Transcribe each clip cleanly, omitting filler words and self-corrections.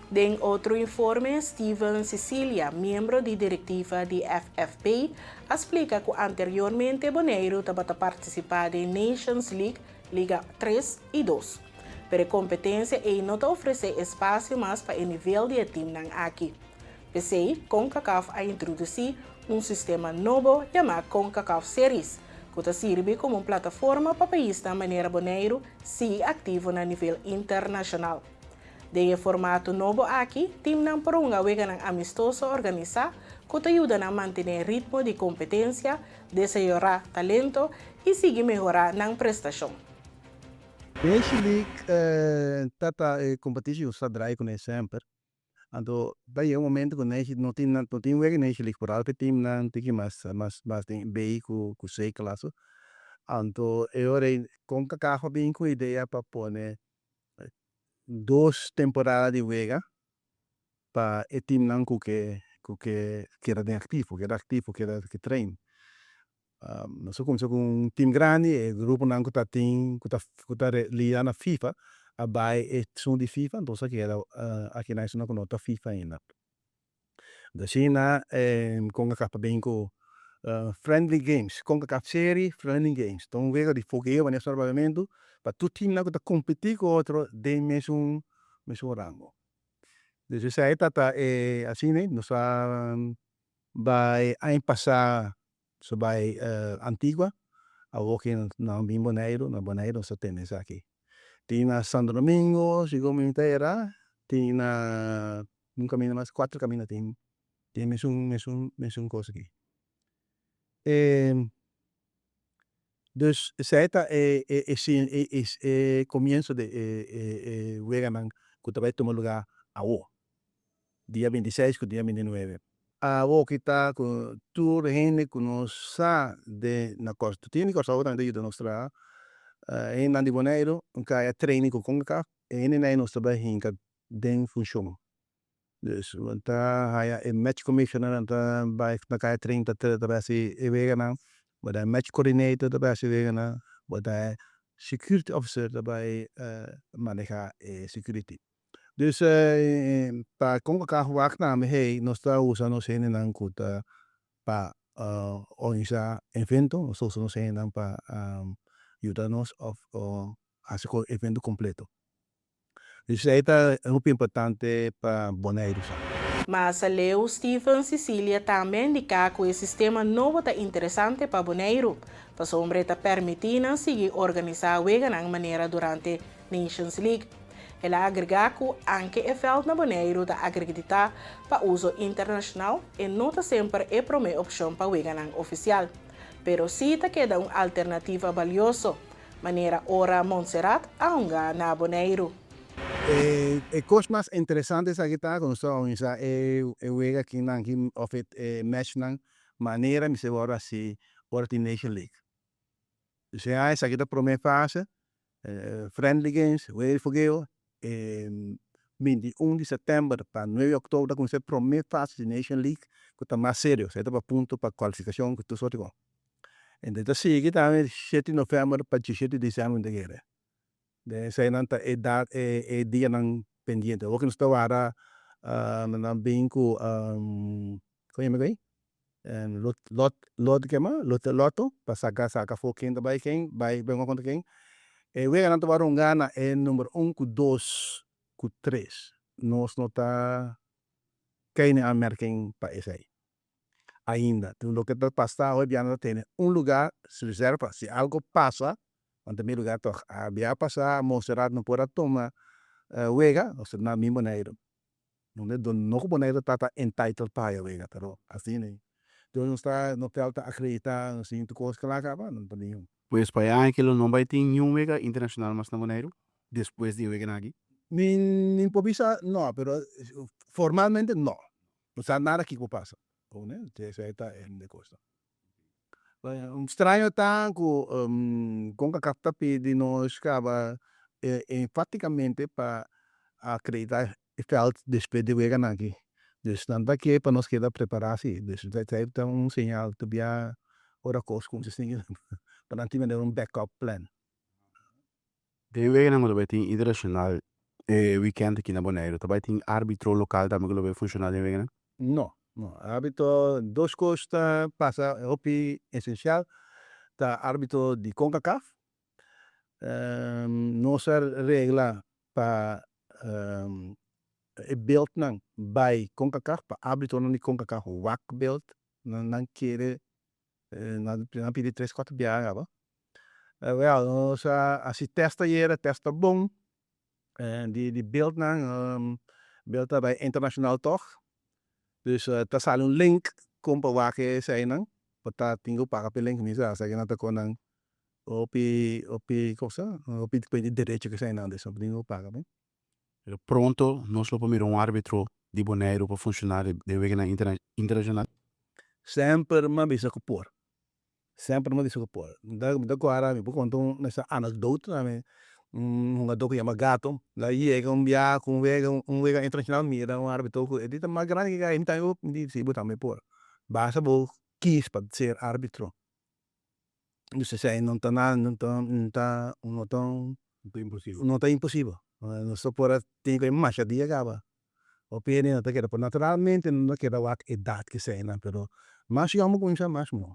Den otro informe, Steven Cicilia, miembro di direktiva di FFB, a splika ku anteriormente Boneiru tabata partisipá den Nations League, Liga 3 i 2. Pero e kompetensia ei no ta ofresé espasio mas pa e nivel di e timnan aki. P'esei, CONCACAF a introdusí un sistema nobo yamá CONCACAF Series, ku ta sirbi komo un plataforma pa paisnan manera Boneiru sigui aktivo na nivel internashonal. Den e formato nobo aki, timnan por hunga weganan amistoso organisá ku ta yuda nan mantené ritmo di kompetensia, desaroyá talento i sigui mehorá nan prestashon. Nation League ta e kompetishon ku sa drai kuné semper. Anto ta yega un momento ku Nation no tin no tin wega Nation League por algu teamnan tin ki mas mas mas den B ku C klase. Anto e ora ei CONCACAF a bin ku idea pa pone dos temporada di wega pa e teamnan ku ke keda den aktivo, keda aktivo, keda ke train. Nos a kuminsá ku un team grandi, e gruponan ku ta tin ku ta lidia na FIFA a bai esun di FIFA, entonces a keda akinan esunnan ku no ta FIFA ainda. Asina CONCACAF a bin ku friendly games, CONCACAF Serie friendly games. Ta un wega di fogeo manera sa papiamentu pa tur teamnan ku ta kompetí ku otro den mesun rango. Dus esei ta e asina nos a bai aña pasá nos a bai Antigua, awor ku nan a bin Boneiru, na Boneiru nos a tene esaki. Tin na Santo Domingo, segun mi ta era, tin na un kaminda mas, kuater kaminda tin tin mesun mesun mesun kos aki. Dus esei ta e e e e komienso di e e weganan ku ta bai tuma lugá awor, dia 26 ku dia 29. Awor ki ta ku tur hende ku nos sa den na Kòrsou, tin di Kòrsou tambe ta yuda nos traha, hendenan di Boneiru kaya training ku CONCACAF, e hendenan ei nos ta bai hinka den funshon. Dus bo ta haya e match commissioner ta bai na kaya train ta bai hasi e weganan, bo ta match coordinator ta bai hasi e weganan, bo ta security officer ta bai maneha e security. Dus pa CONCACAF wak tambe hey nos ta usa nos hendenan ku ta pa organisá evento, nos ta usa nos hendenan pa yuda nos òf hasi evento kompleto. Dus esei ta hopi importante pa Boneiru sa. Mas aleu, Steven Cicilia tambe a indiká ku e sistema nobo ta interesante pa Boneiru, pasobra e ta permití nan sigui organisá weganan manera durante Nations League. El a agregá ku aunke e vèlt na Boneiru ta akreditá pa uso internashonal, e no ta semper e promé opshon pa weganan ofisial. Pero sí ta keda un alternativa balioso, manera ora Montserrat a hunga na Boneiru. E kos mas interesante esaki ta ku nos ta organisá e wega akinan aki òf e matchnan manera mester wòrdu hasi ora tin Nation League. Osea esaki ta promé fase, friendly games, wega di fogeo, 21 di sèptèmber pa 9 di òktober ta kuminsá e promé fase di Nation League ku ta mas serio, esei ta pa punto pa kualifikashon ku tur sorti kos. Enton ta sigui tambe 7 di novèmber pa 17 di desèmber mi ta kere. Den eseinan ta e dat e dianan pendiente. Awor ku nos ta warda nan bin ku kon yama esei? Lot lot lot kema lot loto pa saka saka afó ken ta bai ken bai bai kontra ken. E weganan ta wòrdu hungá na e number un ku dos ku tres. Nos no ta kai den aanmerking pa esei ainda. Loke ta pasa hoy bia nan ta tene un lugá reserva si algo pasa nan ta mi lugá tòg. A bia pasa Monserrat no por a tuma wega nos ta na mi Boneiru. No ku Boneiru ta ta entitled pa haya wega pero asina ei. Entonces nos ta nos vèlt ta akreditá nos tin tur kos kla kaba nan ta bin. Pues pa e aña aki lo no bai tin niun wega internashonal mas na Boneiru despues di e weganan aki? Mi por bisa no pero formalmente no. No sa nada kiko pasa. Esei ta e kos. Un straño ta ku CONCACAF ta pidi nos kaba enfaticamente pa akreditá e vèlt despues di weganan aki. Dus nan ta ke pa nos keda prepará si. Dus esei ta un señal tobia ora kos kuminsá sigui pa nan tin manera un backup plan. Den weganan ku ta bai tin internashonal. E weekend aki na Boneiru ta bai tin arbitro lokal tambe ku lo bai funshoná den weganan? No, no. Arbitro, dos kos ta pasa hopi esensial, ta arbitro di Concacaf. Nos a regla pa e beeldnan bai Concacaf, pa arbitronan di Concacaf wak beeld, nan kere, nan a pidi tres kuater biaha kaba. Wèl, nos a hasi tèst ayera, tèst ta bon, di beeldnan, beeld ta bai internashonal tòg, dus ta sali un link kon pa wak eseinan, bo ta tin ku paga pa e link, mi sa esaki nan ta kon nan hopi hopi cosa, hopi di derecho ku eseinan, dus bo tin ku paga p'e. Pero pronto nos lo por mira un arbitro di Boneiru pa funshoná den weganan internashonal? Semper mi a bisa ku por. Semper mi a bisa ku por. Mi ta kòrda mi por konta un esa anekdota tambe, un hungadó ku yama Gato, el a yega un biaha ku un wega un wega internashonal mira un arbitro ku e di ta mas grandi ke mi tambe por, mi di si bo tambe por, basta bo kis pa ser arbitro. Dus esei no ta nada, no ta no ta no ta no ta imposibel. Nos ta por a tin ku e masha dia kaba. Hopi hende no ta kere, pero naturalmente no ta kere wak edat ku eseinan, pero mas yòn bo kuminsá mas mihó.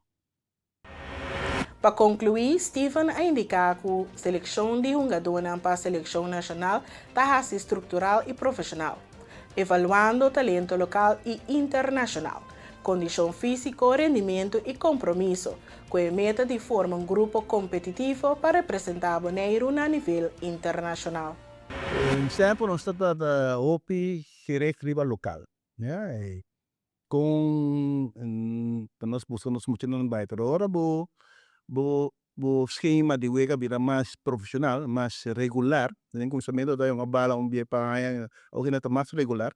Pa konkluí, Steven a indiká ku selekshon di hungadónan pa selekshon nashonal ta hasi struktural i profeshonal, evaluando talento lokal i internashonal, kondishon físiko, rendimentu i kompromiso, ku e meta di forma un grupo kompetitivo pa representá Boneiru na nivel internashonal. Semper nos ta trata hopi gericht riba lokal, ya, Kon ta nos buska nos muchanan bai pero ora bo bo bo schema di wega bira mas profesional mas regular den kuminsamentu ta yonga bala un bia pa aña awo kina ta mas regular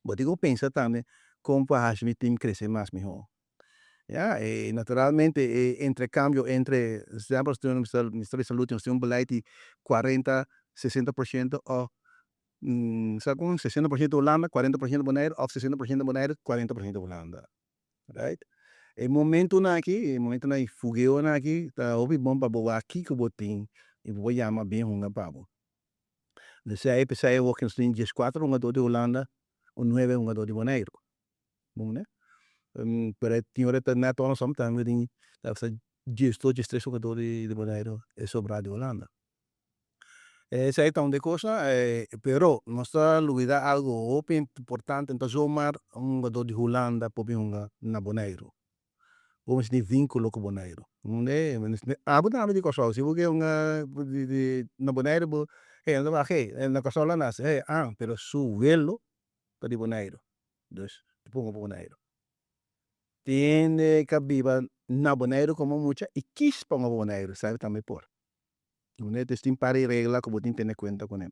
bo tin ku pensa tambe kon pa haci mi team crece mas miho ya y naturalmente e entrecambio entre semper mi ta bisa nos tin un beleid di cuarenta sesenta por ciento of Sa kon 60% Hulanda, 40% Boneiru òf 60% Boneiru, 40% Hulanda. Right? E momentunan aki, e momentunan di fugeonan aki ta hopi bon pa bo wak kiko bo tin i bo por yama bin hunga pa bo. Esei p'esei awor nos tin dieskuater hungadó di Hulanda un nuebe hungadó di Boneiru. Bon ne? Pero tin ora ta nèt andersom tambe tin ta diesdos, diestres hungadó di Boneiru e sobrá di Hulanda. Esei ta un di kosnan, pero nos ta lubida algu hopi importante, no ta zomaar un hungadó di Hulanda por bin hunga na Boneiru. Bo mester tin vinkulo ku Boneiru. Abo tambe di Kòrsou, si bo ke hunga na Boneiru bo hey nan ta wak hey na Kòrsou lo a nase hey ah pero su welo ta di Boneiru, dus e por hunga pa Boneiru. Tin hende ka biba na Boneiru komo mucha i kis pa hunga pa Boneiru, esaki tambe por. Nos tin par di regla ku bo tin tene kuenta kuné.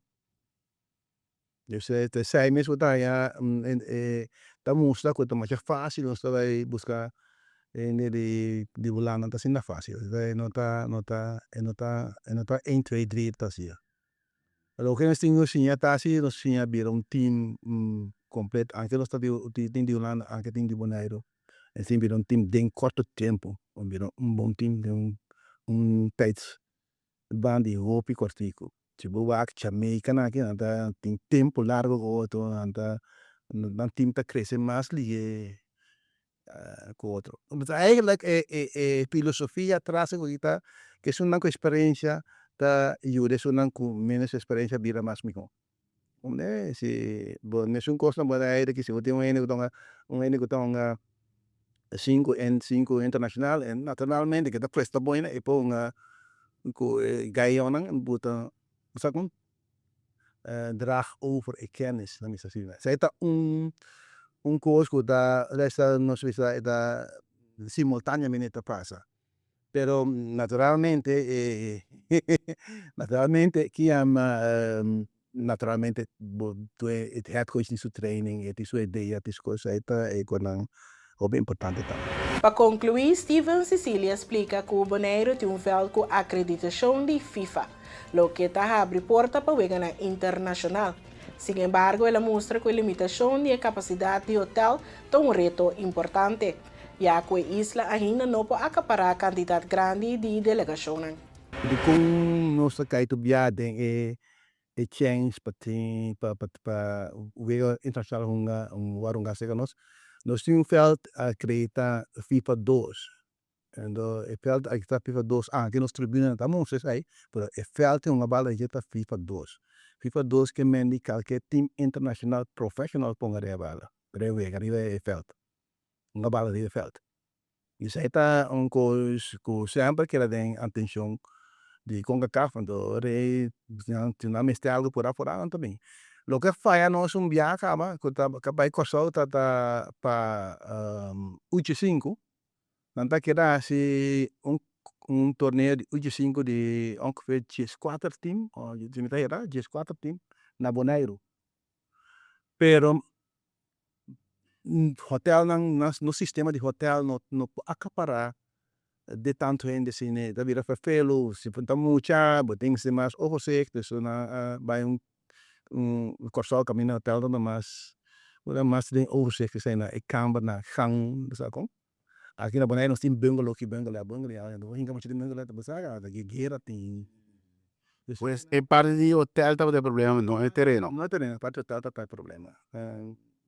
Dus ta esei mes bo ta haña ta mustra ku ta masha fásil nos ta bai buska hende di Hulanda, no ta asina fásil. E no ta no ta e no ta e no ta ein twee drie ta asina. Loke nos tin ku siña ta si nos siña bira un team kompleto anke nos ta tin di Hulanda anke tin di Boneiru. E tin bira un team den korto tempu, a bira un bon team den un tijdsbaan di hopi kortiku. Si bo wak Jamaica nan aki nan ta tin tempu largu ku otro, nan ta nan team ta krese mas lihe ku otro. Eigenlijk e e filosofia atras aki ta ku esunnan ku eksperensia ta yuda esunnan ku menos eksperensia bira mas miho. Si bo mesun kos na Bonaire ki si bo tin un hende ku ta hunga un hende ku ta hunga sinku en sinku internashonal e naturalmente ke ta presta bon e por hunga ku e gayonan bo ta bo sa kon draag over e kennis nan bisa asina esei ta un un kos ku ta nos bisa e ta simultaneamente ta pasa. Pero naturalmente e naturalmente ki yama naturalmente bo e head coach tin su training e tin su idea tin su cos ey ta e cosnan hopi importante tambe. Pa conclui, Steven Cecilia splica cu Boneiru tin un veld cu acreditacion di FIFA, loke ta habri porta pa weganan internacional. Sin embargo, el a mustra cu e limitacion di e capacidad di hotel ta un reto importante. ya ku e isla ainda no por akapará kantidat grandi di delegashonnan. Dikon nos ta kai tur bia den e. E chèns pa tin pa pa wega internashonal hunga wòrdu hungá serka nos. Nos tin un vèlt akreditá FIFA 2. Anto e vèlt aki ta FIFA 2, aunke nos tribuna ta mustra esei, pero e vèlt di hunga bal ei ta FIFA 2. FIFA 2 ke men di kalke tim internashonal profeshonal por hunga riba e bala, riba e wega, riba e vèlt, hunga bala riba e vèlt. Esei ta un kos ku semper keda den atenshon di Concacaf, anto ora ei si nan mester algu purá purá nan ta bin. Loke a faya nos un biaha kaba ku ta bai Kòrsou ta ta pa uchi sinku, nan ta keda hasi un torneo di uchi sinku di ongeveer 14 tim, si mi ta hera 14 tim na Boneiru. Pero hotelnan, nos sistema di hotel no no por akapará de tantu hende asina, ta bira ferfelu, si ta mucha bo tin mester mas overzicht, dus nan a bai un Kòrsou kaminda hotel ta mas mas den overzicht esei e kambernan gang bo sa kon. Aki na Boneiru nos tin bungalow ki bungalow bungalow bo hinka mucha den bungalow bo sa ta guera tin. Pues e parti di hotel tabata e problema no e tereno. No e tereno, e parti di hotel tabata e problema.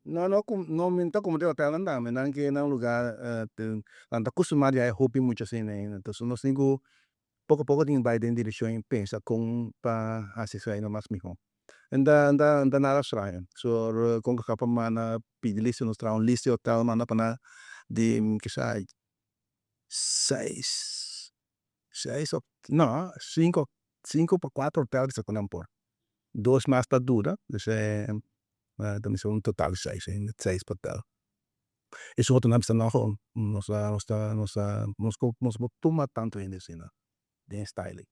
No no no mi no ta como den hotelnan tambe nan ke nan lugar nan ta acostumá di haya hopi mucha asina entonces nos tin cu poco poco tin bai den direccion y pensa con pa haci esaki mas miho. N ta n ta n ta nada straño so con cu pa manda pidi lista nos traha un lista di hotel manda pa nan di kisa seis seis of no cinco cinco pa cuatro hotel kisa cu nan por dos mas ta duda dus ta mester un total di seis seis hotel. Esun otro nan bisa no nos ta nos ta nos ta nos nos por tuma tanto hende asina den style.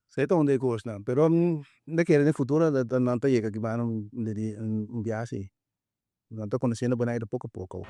Esei ta un di e kosnan, pero mi ta kere den futuro nan ta yega aki banda un biaha si. Nan ta konosiendo Boneiru poko poko.